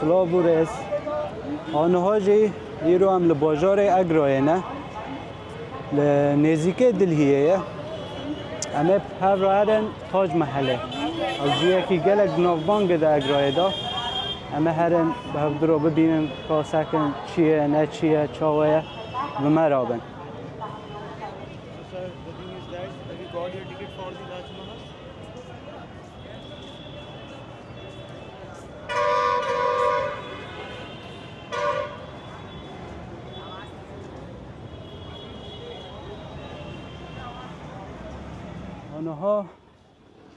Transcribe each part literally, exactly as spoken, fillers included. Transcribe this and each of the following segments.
Silav û rêz. Aniha jî îro em li bajarê Egrayê ne. Li nêzîkê Dilhiyê ye. Em ê bi hev re herin Tac Mehelê. Ew ciyekî gelek navbang e di Egrayê de. Em ê herin bi hev diro bibînin, ka sekin çi ye, ne çi ye, çawa ye, bi me re bin. So, sir, the thing is that, have you got your ticket for the Taj Mahal? Aniha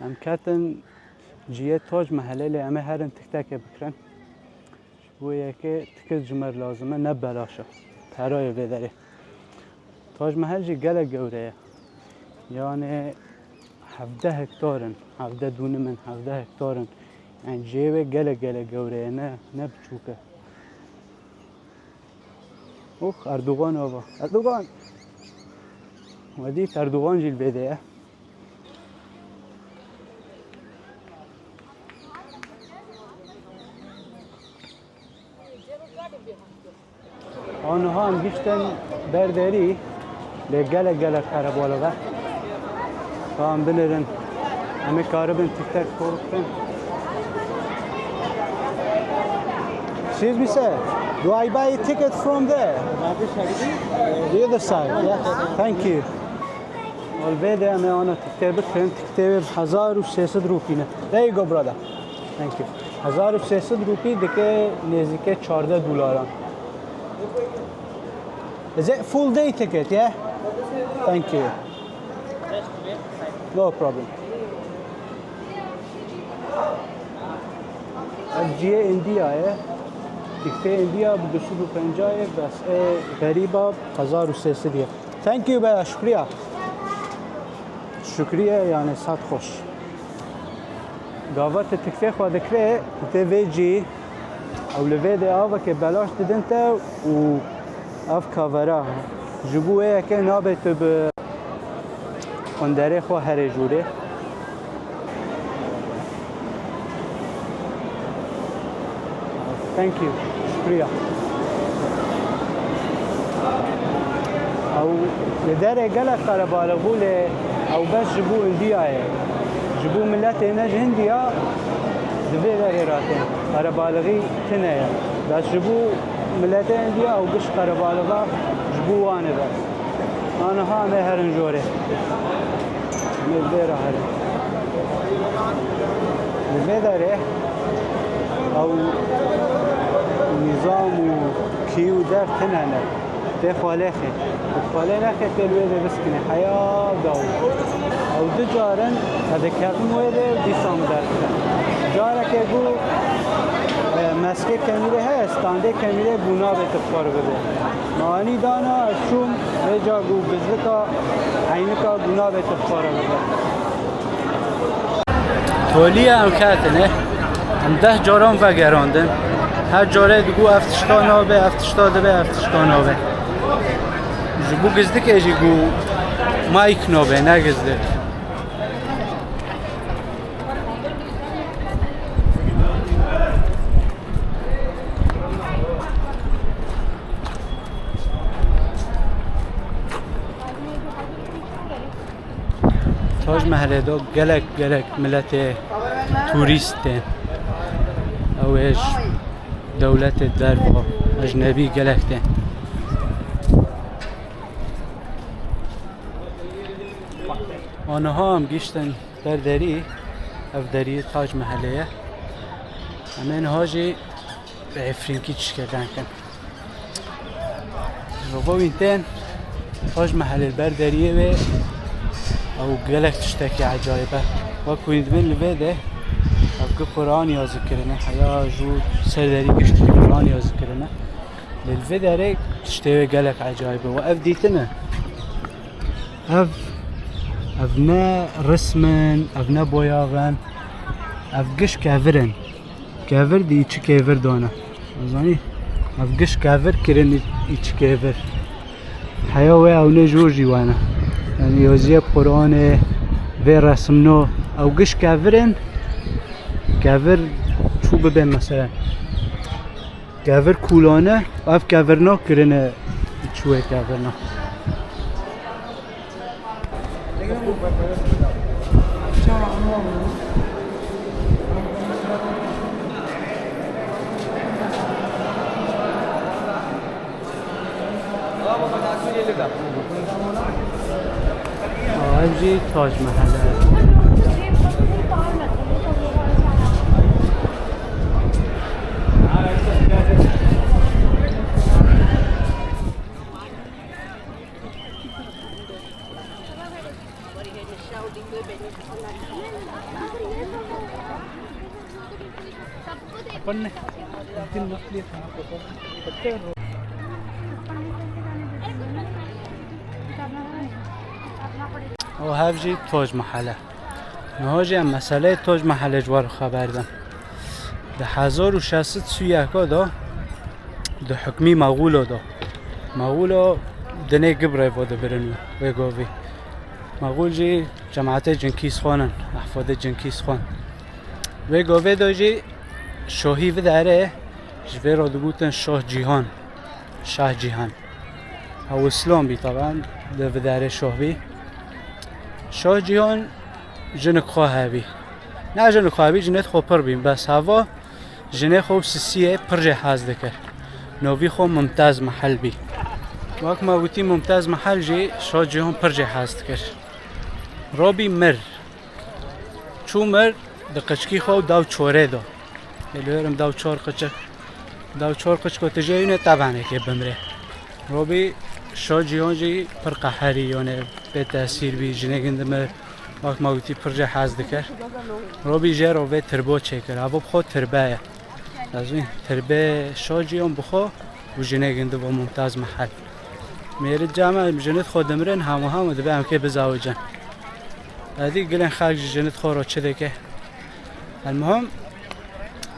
em ketin cihê Tac Mehelê, lê em ê herin tiktekê bikirin. Ji bo yekê tikit ji me re lazim e, ne belaş e. Perayê vê derê. Taj Mehel jî gelek gewre ye. Yani hevdeh hektar in, hevdeh dûnim in, hevdeh hektar in. Yani cihê wê gelek gelek gewre ye, ne, ne biçûk e. Ox, Erdogan ava. Erdogan! We dît Erdogan jî li vê de ye. Aniha em gihiştin ber derî, lê gelek gelek qerebalix e. Ka em binêrin, em ê karibin tiktek xwe bikin. Excuse me, sir. Do I buy a ticket from there? The other side, yes. Thank you. Ol vê de em ê ana tiktê bikirin. Tiktê wê bi hezar û sê sed rûpî ne. There you go, brother. Thank you. Hezar û sê sed rûpî dike nêzîkê çardeh dolaran. Is it full day ticket, yeah? Thank you. No problem. Ev cihê India ye. Tiktê India bi du sed û pêncî ye, bes ê xerîba hezar û sê sed ye. Thank you, bela, şukriya. Şukriye, yani sed xweş. Gava tu tiktê xwe dikirê, tu tê vê cî, ew li vê de avekê belaş didin te û ev kavera ji bo wê yekê nabe tu bi qunderê xwe herê jûrê. Thank you. Şukriya. Ew li derê gelek qerebalix bû, lê ew bes ji bo Indiyayê. Ji bo miletê ne ji Hindiya di vê derê re tên. Qerebalixî tune ye. Bes ji bo miletê Indiya ew giş qerebalixa ji bo wan e bes. Aniha em ê herin jorê. Em ê vê re herin. Li vê derê ew nîzam û kî û der tune ne. Tê xwelêxê. Xwelê nexê tê li wê de biskine. Heya daw. Ew du car in, ez dikevim wê de û dîsa min derdikin. Carekê bû, e, meskê kemîrê heye, standê kemîrê bû nabê tu xwar bibe. Manî dana, ez çûm, vêca bû gizlika, eynika bû nabê tu xwar bibe. Tolî ye em ketine. Em deh caran vegerandin. Her carê digo ev tişta nabe, ev tişta dibe, ev tişta nabe. Ji bo gizdikê jî got mayk nabe, ne gizdik. Taj Mehelê de gelek gelek miletê turîst tên. Ew ê ji dewletê derva, ecnebî gelek tên. Aniha em gihiştin ber derî, ev deriyê Taj Mehelê ye. Em ê niha jî bi Efrînkî tiştê denkin. Robo wîn tên, Taj Mehelê li ber deriyê wê, ew gelek tiştekî ecayib e. Wek wîn dibin li vê de, ev gi Quran yazî kirine, heya ji ser derî giştî Quran yazî kirine. Lê li vê derê tiştê wê gelek ecayib e. We ev dîtine? Ev, ev ne rism in, ev ne boyax in. Ev giş kevir in. Kevir di îçikê vir dane. Zanî? Ev giş kevir kirin î-, îçikê vir. Heya wê ew ne jor jî wane. Yani yaziyê Quranê, vê resimno. Ew giş kevir in. Kevir çû bibe mesela. Kevir kûlane, ev kevirna kirine çûyê kevirna. Aa, ev jî Tac Mehel e. Û hev jî Toj Mehele. Niha jî em meseleyê Toj Mehele ji we re xeber din. Di hezar û şeş sed sî û yeka de di hukmî Mexûlo de. Mexûlo dinê Gibrê ve dibirin wê govî. Mexûl jî cemaetê Cinkîz Xan in, ehfadê Cinkîz Xan. Wê govê de jî şahî vidarê, ji vê re digotin Şah Cîhan, Şah Cîhan. Ew Îslam bî taban, li vidarê şah bî. Şah Cîhan jinik xwe hebî. Ne jinik xwe hebî, jinêt xwe pir bîn. Bes heva jinê xwe û sisiyê pir jê hez dikir. Novî xwe Mumtaz Mehel bî. Wek me gotî, Mumtaz Mehel jî Şah Cîhan pir jê hez dikir. Robî mir. Çû mir di qiçkî xwe û daw çorê da. Ê li hêrim daw çor qiçik. Daw çor qiçik û tijê yûne tevanekê bimrê. Robî Şah Cîhan jî pir qeherî, yone pê tesîr bî, jinê gindi mir, wek me gotî pir jê hez dikir. Robî jê re vê tirbo çêkir. Evo bi xwe tirbe ye. Ez vî tirbê Şah Cîhan bi xwe û jinê gindi bo Mumtaz Mehel. Mêrit cama jinit xwe dimirin, hemû hemû dibe em kê bizawicin. Edî gilên xelk ji jinit xwe re çi dike? Elmuhim,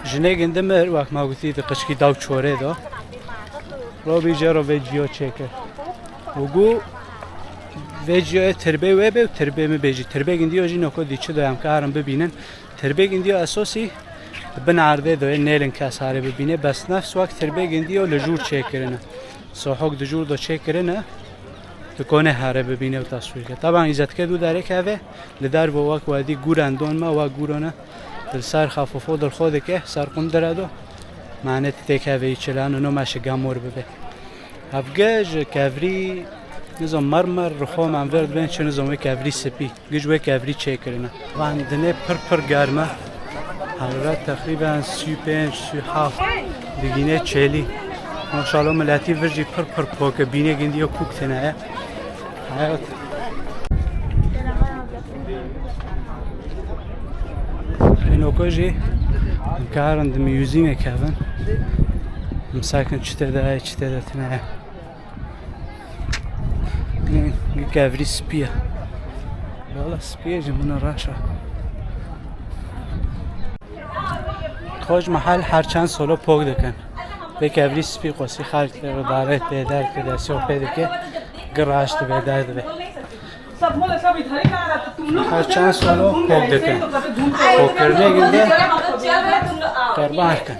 jinê gindi mir, wek ma gotî, di qiçkî daw çorê de. Robî jê re vê ciyo çêkir. Û gu vê ciyoyê tirbê wê bê û tirbê min bê jî. Tirbê gindiyo jî noko dî çi de em karin bibînin. Tirbê gindiyo esosî di bin erdê de yê, nêlin kes harê bibîne. Bes nefs wek tirbê gindiyo li jûr çêkirine. Sohok di jûr de çêkirine. Tu konê here bibîne û taswîr ke. Taban îzetke dû derê keve, li derve wek wedî gûren don me, wek gûrone. Li ser xafofo dil xwe dike, ser qundire do. Mane ti têkeve î çilan, no meşe gamor bibe. Hevge ji kevrî, nizam mermer, rixo men ver dibên çi nizam wê kevrî sipî. Giş wê kevrî çêkirine. Van dinê pir pir germ e. Hararet teqrîben sî û pênc, sî û heft digîne çêlî. Maşallah miletî vir jî pir pir pok e. Bînê gindiyo kûk tine ye. Hayat. Ênoko jî em karin di miyuzînê kevin. Em sakin çi tê de ye, çi tê de tine ye. Nê, kevrî spî ye. Valla spî ye ji min re reş e. Toj Mehel her çend solo pok dikin. Vê kevrî spî qosî xelk tê re dare tê der tê destê xwe pê dike. Gir raş dibe der dibe. Her çend solo pok dikin. Pokkirinê gilde qerban dikin.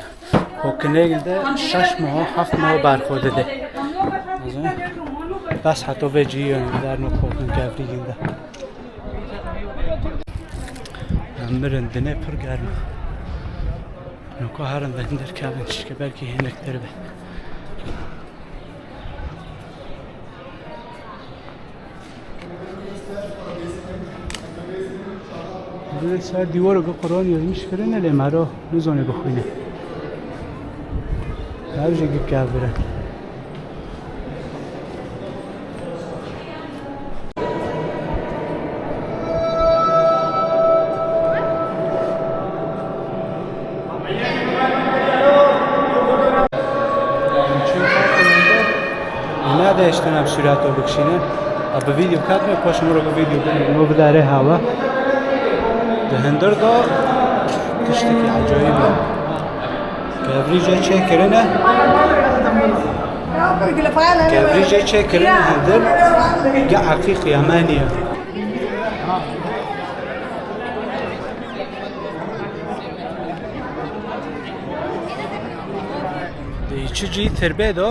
Pokkirinê gilde şeş meha, heft meha berxwe dide. Bes heta vê cihî yê derno pokkirin kevrî gilde. Em mirin dinê pir germ e. Noko herin ve hindir kevin çişke belkî hindik tir be. Bi ser dîwaro bi Quran yazmış kirine lê mero nizane bixwîne. Her jî gik kevire. Ina de eştena bi sûreto bikişîne. A bi vîdeo katme, paşê min re bi vîdeo bine. No vidare hawa. Di hindir de tiştekî ecayîb e. Kevrî jê çêkirine. Kevrî jê çêkirine hindir. Ge eqîq Yemeniye. Di Çi cî tirbê do,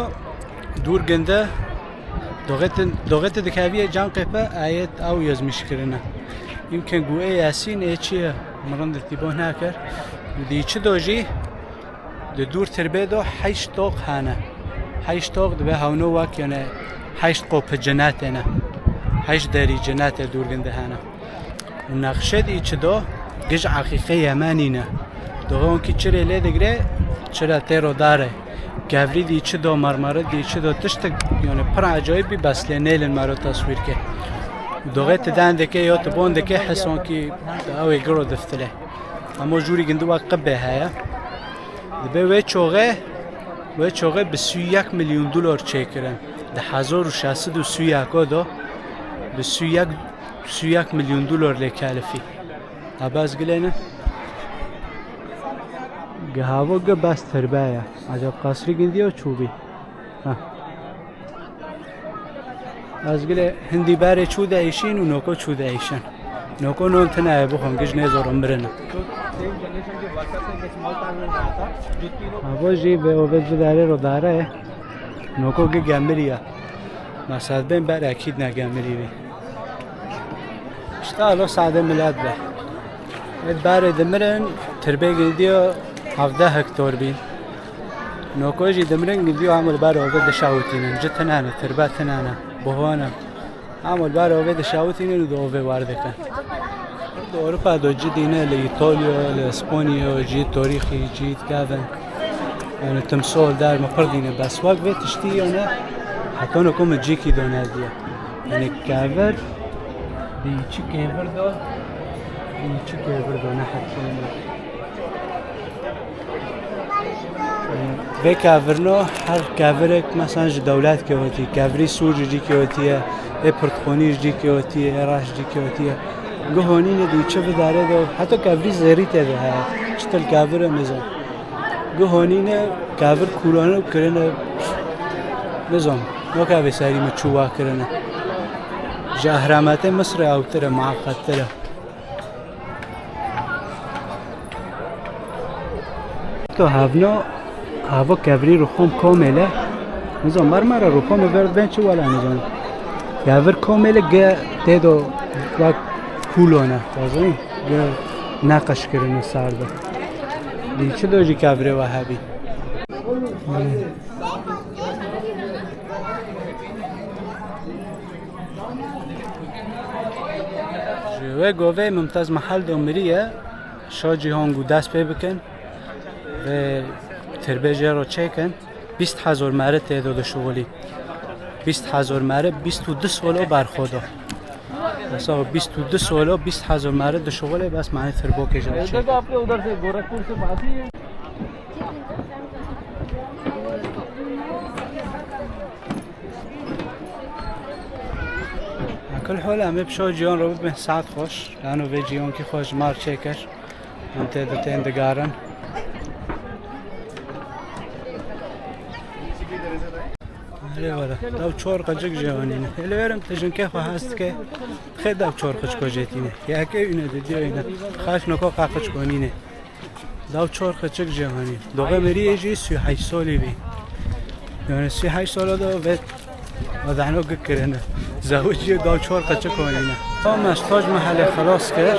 dûr ginde, doxetin, doxeti dikeviyê can qepe ayet ew yazmış kirine. Yimkin gu ê Yasin ê çi ye, mirin di tîbo naker. Di çi do jî, di dûr tirbê do heşt toq hane. Heşt toq dibe hewno wak, yani heşt qopı cennet ene. Heşt derî cennet e dûr ginde hane. Û nexşe dî çi do, gij eqîqe Yemenî ne. Doxê onkî çirê lê digre, çira tê rodare. Kevrî dî çi do, marmara dî çi do, tiştek, yani pir acayip bî, bes lê nêlin mero taswîr ke. Û doxê ti den dike, yo ti bon dike, hes onkî ew ê giro diftile. Ama jûrî gindi wek qibê heye. Dibe wê çoxe, wê çoxe bi sî û yek milyon dolar çêkirin. Di hezar û şeş sed û sî û yek do, bi sî û yek, sî û yek milyon dolar lê kelifî. Ha, bes gilê ne? Gihavo gi bes tirbe ye. Acab qasrî gindiyo çûbî. Ha. Ez gilê hindî berê çû de êşîn û noko çû de êşin. Noko non tine ye bixwin, gij nêzoro mirin. Avo jî vê ove ji derê ro dare ye. Noko gi gemiriye. Mesed bên ber ekîd ne gemirî bî. İşte alo sade millet be. Ê barê dimirin, tirbê gindiyo hevdeh hektor bîn. Noko jî dimirin gindiyo hemû li ber ove dişawitînin. Ci tinane, tirbe tinane, buhone. Hemû li ber ove dişawitînin û di ove war dikin. Di Ewropa do ci dîne, li Îtalya, li Îspanya, cî tarîxî, cî kevin. Yani timsol der mi pir dîne, bes wek vê tiştî yani heta noko min cîkî do nediye. Yani kevir, di çi kevir do, di çi kevir do ne heta. Vê kevirno her kevirek mesela ji dewlet kewetî, kevirî sûr ji cî kewetiye, ê pirtxonî ji cî kewetiye, ê reş ji cî kewetiye. Guhonîne di çi vidare do, heta kevirî zêrî tê de heye. Çitil kevir e nizam. Guhonîne kevir kûrane û kirine nizam. Nokevê serî min çû wa kirine. Ji ehrametê Misrê ewtir e, mueqettir e. To hevno, havo kevrî ruxom komêle. Nizam, marmara ruxom ver ben çi wala nizam. Kevir komêle ge tê do wak kûlone. Wazin ge neqeş kirine sardı. Di çi do jî kevirê we hebî. Ji wê govê Mumtaz Mahal do miriye, şa cîhan gû dest pê bikin, vê tirbê jê ro çêkin, bîst hezar meri tê do dişuxulî. Bîst hezar meri, bîst û du solo berxwe do. Mesela bîst û du solo, bîst hezar meri dişuxulê, bes mani tirbokê jê çêkin. Kul hol em ê bi şo ciyan re bibin saet xweş. Lano vê ciyankî xweş mar çêkir. Em tê de tên digarin. Hele wala, daw çor qecik jê anîne. Hele verem te jinkê xwe hest ke. Xê daw çor qecik jê tîne. Ya ke üne de diyor üne. Xaş noko qaqıç konîne. Daw çor qeçik jê hanî. Doxê meriyê jî sî û heşt solî bî. Yani sî û heşt sola da ve adano gik kirine. Zawiciyê daw çor qeçik hanîne. Tam ez Tac Mehelê xelas kir.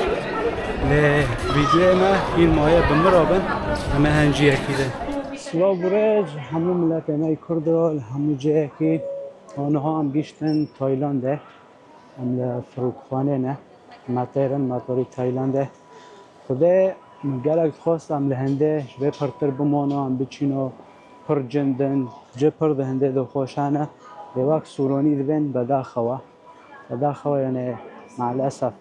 Lê vîdyoyê me hîn maye bi min re bin. Em ê henciyekî de. Silav gure ji hemû miletê me yê Kurd re li hemû cihekî. Aniha em giştin Taylandê. Em li firokxanê ne. Metêr in, metorî Taylandê. Xwedê min gelek dixwest em li hindê ji vê pirtir bimano, em biçîno, pir cin din, ci pir di hindê de xweş hene, lê wek sûronî dibên bedaxewa. Bedaxewa yani maalesef.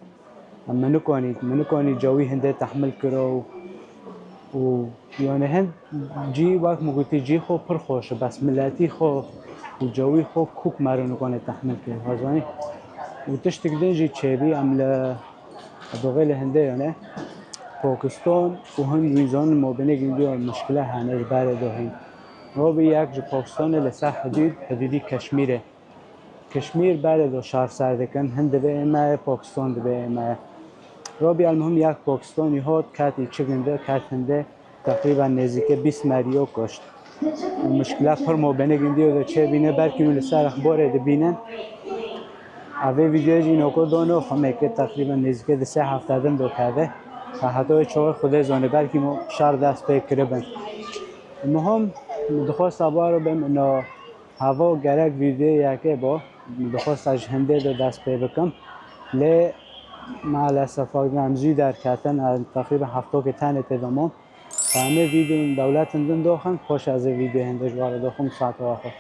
Em min nikonî, min nikonî cewî hindê tehmil kiro û, û yani hin cî wek min gotî cî xwe pir xweş e, bes miletî xwe û cewî xwe kûk mero nikonê tehmil kir, wazanî. Û tiştik din jî çêbî em li Doxê li hindê yone. Pakistan û Hind wî zanin mabênê gindiyo mişkile hene ji berê do hîn. Robî yek ji Pakistanê li ser hidûd, hidûdî Keşmîrê. Keşmîr berê do şar ser dikin, Hind divê ê me ye, Pakistan divê ê me ye. Robî elmuhim yek Pakistanî hot, ket î çi gindi, ket hindê. Teqrîben nêzîkê bîst meriyo kuşt. Muşkila pir mobenek indiyo de çê bîne, belkî hûn li ser exborê dibînin. Evê vîdyoyê jî noko dono xwe meke teqrîben nêzîkê di sê hefte din dokeve. Ka heta wê çawa Xwedê zone, belkî mo şar dest pê kiribin. Muhim, min dixwesta baro bim ino hevo gerek vîdyoyê yekê bo. Min dixwesta ji hindê de dest pê bikim. Lê maalesef em zû derketin, em teqrîben heftokê tenê tê de mam. Em ê vîdyoyên dewletin din doxin, xweş ez ê vîdyoyên din ji we re doxim, saet we xweş.